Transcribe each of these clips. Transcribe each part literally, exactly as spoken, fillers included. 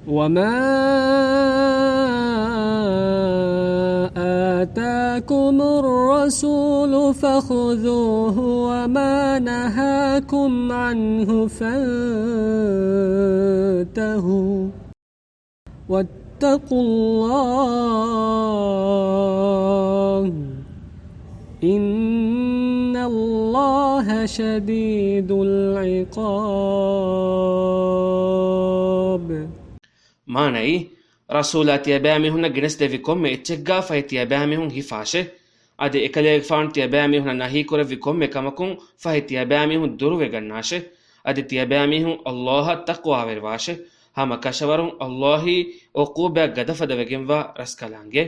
وما آتاكم الرسول فخذوه وما نهاكم عنه فانتهوا واتقوا الله إن الله شديد العقاب. މާނައީ، ރަސޫލާ ތިޔަބައިމީހުންނަށް ގެނެސްދެއްވި ކޮންމެ އެއްޗެއްގާ ފަހެ ތިޔަބައިމީހުން ހިފާށޭ. އަދި އެކަލޭގެފާނު ތިޔަބައިމީހުންނަށް ނަހީކުރެއްވި ކޮންމެ ކަމަކުން ފަހެ ތިޔަބައިމީހުން ދުރުވެގަންނާށޭ. އަދި ތިޔަބައިމީހުން ﷲ އަށް ތަޤްވާވެރިވާށޭ. ހަމަ ކަށަވަރުން ﷲ އީ ޢުޤޫބާތް ގަދަފަދަވެގެންވާ ރަސްކަލާނގެ.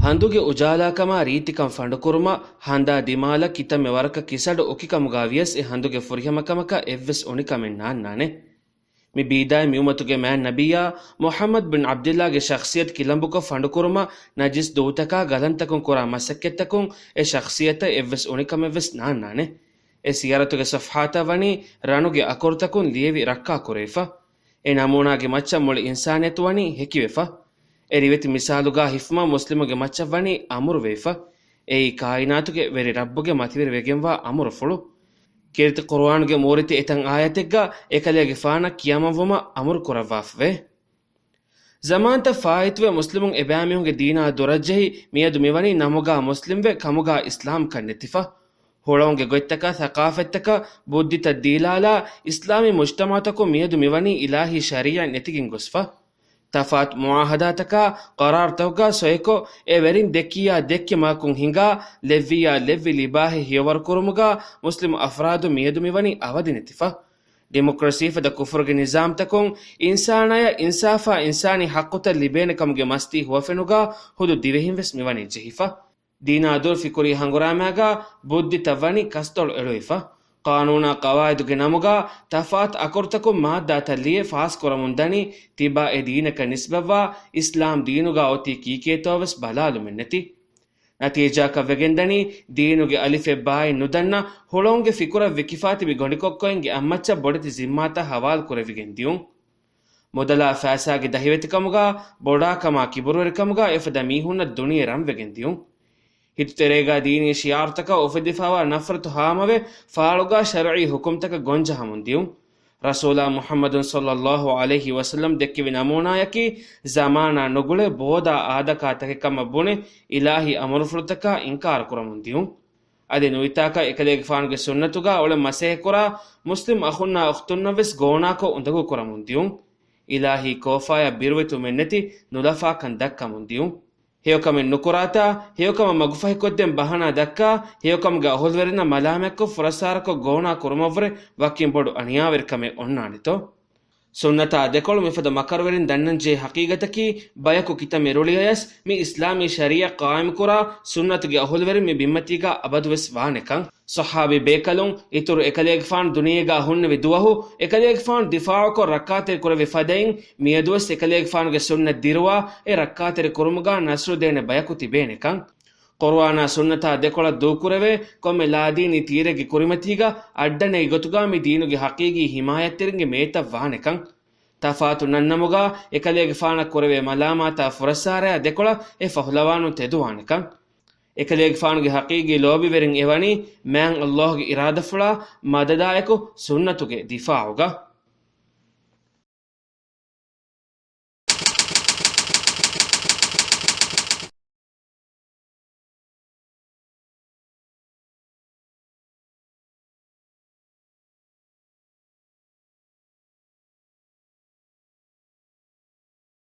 ހަނދުގެ އުޖާލާކަމާ ރީތިކަން ފަނޑުކުރުމަށް ހަނދާ ދިމާލަށް ކިތަންމެ ވަރަކަށް ކިސަޑު އޮކިކަމުގާ ވިޔަސް އެ ހަނދުގެ ފުރިހަމަކަމަކަށް އެއްވެސް އުނިކަމެއް ނާންނާނެ. މި ބީދާއި މިއުއްމަތުގެ މާތް ނަބިއްޔާ މުޙައްމަދު ބިން ޢަބްދިއްލާގެ ޝަޚްޞިއްޔަތު ކިލަނބުކޮށް ފަނޑުކުރުމަށް ނަޖިސް ދޫތަކާ ގަލަންތަކުން ކުރާ މަސައްކަތްތަކުން އެ ޝަޚްޞިއްޔަތަށް އެއްވެސް އުނިކަމެއްވެސް ނާންނާނެ. އެ ސިޔާރަތުގެ ޞަފްޙާތަށް ވަނީ ރަނުގެ އަކުރުތަކުން ލިޔެވި ރައްކާކުރެވިފަ. އެ ނަމޫނާގެ މައްޗަށް މުޅި އިންސާނިއްޔަތު ވަނީ ހެކިވެފަ. އެ ރިވެތި މިސާލުގާ ހިފުމަށް މުސްލިމުގެ މައްޗަށް ވަނީ އަމުރުވެވިފަ. އެއީ ކާއިނާތުގެ ވެރި ރައްބުގެ މަތިވެރިވެގެންވާ އަމުރުފުޅު. ކީރިތި ޤުރުއާނުގެ މޫރިތި އެތައް އާޔަތެއްގަ އެކަލޭގެފާނަށް ކިޔަމަންވުމަށް އަމުރު ކުރައްވާފަވޭ. ޒަމާންތައް ފާއިތުވެ މުސްލިމުން އެބައިމީހުންގެ ދީނާ ދުރަށްޖެހި މިއަދު މިވަނީ ނަމުގާ މުސްލިމްވެ ކަމުގާ އިސްލާމްކަން ނެތިފަ. ހުޅަނގުގެ ގޮތްތަކަށް، ޘަޤާފަތްތަކަށް، ބުއްދިތައް ދީލާލާ، އިސްލާމީ މުޖްތަމަޢުތަކުން މިއަދު މިވަނީ އިލާހީ ޝަރީޢަތް ނެތިގެން ގޮސްފަ. ތަފާތު މުޢާހަދާތަކާ، ޤަރާރުތަކުގާ ސޮއިކޮށް، އެ ވެރިން ދެއްކިއްޔާ ދެއްކި މަގަކުން ހިނގާ، ލެއްވިއްޔާ ލެއްވި ލިބާހެއް ހިޔަވަރުކުރުމުގާ މުސްލިމް އަފްރާދު މިއަދު މިވަނީ އަވަދި ނެތިފަ. ޑިމޮކްރަސީ ފަދަ ކުފުރުގެ ނިޒާމްތަކުން އިންސާނާޔަށް އިންސާފާ އިންސާނީ ޙައްޤުތައް ލިބޭނެ ކަމުގެ މަސްތީ ހުވަފެނުގާ ހުދު ދިވެހިން ވެސް މިވަނީ ޖެހިފަ. ދީނާ ދުރު ފިކުރީ ހަނގުރާމާގާ ބުއްދިތައް ވަނީ ކަސްތޮޅު އެޅުވިފަ. ޤާނޫނާ ޤަވާއިދުގެ ނަމުގާ ތަފާތު އަކުރުތަކުން މާއްދާތައް ލިޔެ ފާސްކުރަމުން ދަނީ ތިބާ އެ ދީނަކަށް ނިސްބަތްވާ އިސްލާމް ދީނުގާ އޮތީ ކީކޭތޯ ވެސް ބަލާލުމެއް ނެތި. ނަތީޖާއަކަށް ވެގެންދަނީ، ދީނުގެ އަލިފެއް ބާއެއް ނުދަންނަ، ހުޅަނގުގެ ފިކުރަށް ވިކިފާ ތިބި ގޮނޑިކޮއްކޮއިންގެ އަތްމައްޗަށް ބޮޑެތި ޒިންމާތައް ހަވާލު ކުރެވިގެން ދިޔުން. މުދަލާ ފައިސާގެ ދަހިވެތިކަމުގާ، ބޮޑާކަމާ ކިބުރުވެރިކަމުގާ އެފަދަ މީހުންނަށް ދުނިޔެ ރަންވެގެން ދިޔުން. ހިތުތެރޭގާ ދީނީ ޝިޢާރުތަކަށް އުފެދިފައިވާ ނަފްރަތު ހާމަވެ، ފާޅުގާ ޝަރުޢީ ޙުކުމްތަކަށް ގޮންޖަހަމުން ދިޔުން. ރަސޫލާ މުޙައްމަދު ޞައްލައްލާހު ޢަލައިހި ވަސައްލަމް ދެއްކެވި ނަމޫނާޔަކީ، ޒަމާނާ ނުގުޅޭ ބޯދާ އާދަކާ ތަކެއް ކަމަށް ބުނެ، އިލާހީ އަމުރުފުޅުތަކާ އިންކާރު ކުރަމުން ދިޔުން. އަދި ނުވިތާކަށް އެކަލޭގެފާނުގެ ސުންނަތުގާ އުޅެ މަސޭހަކުރާ މުސްލިމް އަޚުންނާ އުޚްތުންނަށް ވެސް ގޯނާކޮށް އުނދަގޫ ކުރަމުން ދިޔުން. އިލާހީ ކޯފާޔަށް ބިރުވެތިވުމެއް ނެތި ނުލަފާކަން ދައްކަމުން ދިޔުން. ހެޔޮކަމެއް ނުކުރާތާ، ހެޔޮކަމަށް މަގުފަހިކޮށްދޭން ބަހަނާ ދައްކާ، ހެޔޮކަމުގެ އަހުލުވެރިންނަށް މަލާމާތްކޮށް ފުރައްސާރަކޮށް ގޯނާ ކުރުމަށްވުރެ ވަކިން ބޮޑު އަނިޔާވެރިކަމެއް އޮންނާނެތޯ؟ ސުންނަތާ ދެކޮޅު މިފަދަ މަކަރުވެރިން ދަންނަންޖެހޭ ހަޤީގަތަކީ، ބަޔަކު ކިތަންމެ ރުޅިއަޔަސް މި އިސްލާމީ ޝަރީޢަތް ޤާއިމުކުރާ ސުންނަތުގެ އަހުލުވެރިން މި ބިންމަތީގާ އަބަދުވެސް ވާނެކަން. ޞަޙާބީ ބޭކަލުން އިތުރު އެކަލޭގެފާނު ދުނިޔޭގާ ހުންނެވި ދުވަހު، އެކަލޭގެފާނު ދިފާޢުކޮށް ރައްކާތެރި ކުރެއްވި ފަދައިން، މިއަދުވެސް އެކަލޭގެފާނުގެ ސުންނަތް ދިރުވާ، އެ ރައްކާތެރި ކުރުމުގާ ނަޞްރު ދޭނެ ބަޔަކު ތިބޭނެކަން. ޤުރުއާނާ ސުންނަތާ ދެކޮޅަށް ދޫކުރެވޭ، ކޮންމެ ލާދީނީ ތީރެއްގެ ކުރިމަތީގަ އައްޑަނެތް ގޮތުގާ މި ދީނުގެ ހަޤީގީ ހިމާޔަތްތެރިންގެ މޭތައް ވާނެކަން. ތަފާތު ނަންނަމުގާ އެކަލޭގެފާނަށް ކުރެވޭ މަލާމާތާ ފުރައްސާރަޔާ ދެކޮޅަށް އެ ފަހުލަވާނުން ތެދުވާނެކަން. އެކަލޭގެފާނުގެ ހަޤީގީ ލޯބިވެރިން އެވަނީ މާތް ﷲގެ އިރާދަފުޅާ މަދަދާއެކު ސުންނަތުގެ ދިފާޢުގަ.